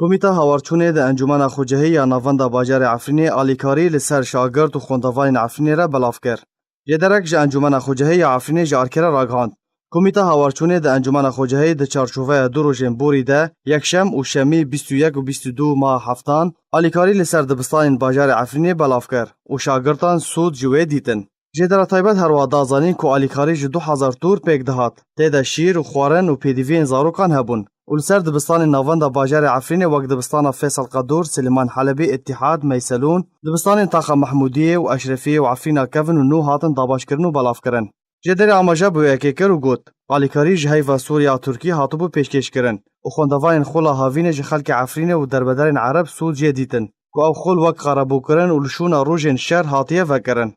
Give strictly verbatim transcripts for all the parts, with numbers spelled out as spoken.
Komîta Hawarçûnê di Encûmena Xwecihî ya Navenda Bajarê Efrînê alîkarî li ser şagirt û xwendevanên Efrînê re belav kir. Jêderek ji Encûmena Xwecihî ya Efrînê ji Arkê re ragihand. Komîta Hawarçûnê di Encûmena Xwecihî di çarçoveya du rojên borî de, yekşem û şemî bîst û yek û bîst û du ma heftan, alîkarî li ser dibistanên bajarê Efrînê belav kir û şagirtan sûd ji wê dîtin. Jêdera taybet herwiha da zanîn ku alîkarî ji du hezar tûr pêk dihat. Tê de şîr û xwarin û pêdiviyên zarokan hebûn û li ser dibistanên navenda bajarê Efrînê wek dibistana Fêsal Qedûr, Silêman Helebî, Îtîhad, Meyselûn, dibistanên Taxa Mehmûdiyê û Eşrefiyê û Efrîna Kevin û Nû hatin dabaşkirin û belavkirin. Jêderê amaje bi wê yekê kir û got, alîkarî ji heyva Sûriya Tirkî hatibû pêşkêşkirin û xwendevanên Xula Havînê ji xelkê Efrînê û derbederên Ereb sûd jê dîtin ku ew xul wek qerebûkirin û li şûna rojên şer hatiye vekirin.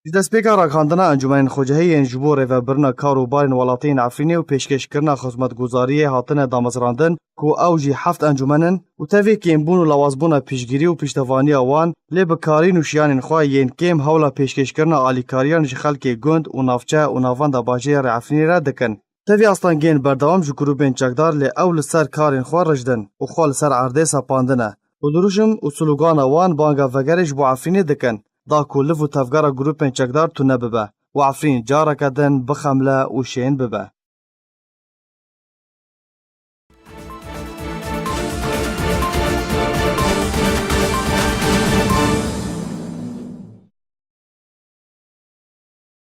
Ji destpêka ragihandina encûmenên xwecihî yên ji bo rêvebirina kar û barên welatiyên Efrînê û pêşkêşkirina xizmetguzariyê hatine damezrandin ku ew jî heft encûmen in û tevî kêmbûn û lawazbûna piştgirî û piştevaniya wan, lê bi karîn û şiyanên xwe yên kêm hewla pêşkêşkirina alîkariyan ji xelkê gund û navçe û navenda bajêrê Efrînê re dikin. Tevî astengiyên berdewam ji grûpên çekdar, lê ew li ser karên xwe rijdin û xwe li ser erdê sepandine û dirûşim û slogana wan banga vegerê ji bo Efrînê dikin, da ku liv û tevgera grûpên çekdar tune bibe û Efrîn careke din bixemle û şên bibe.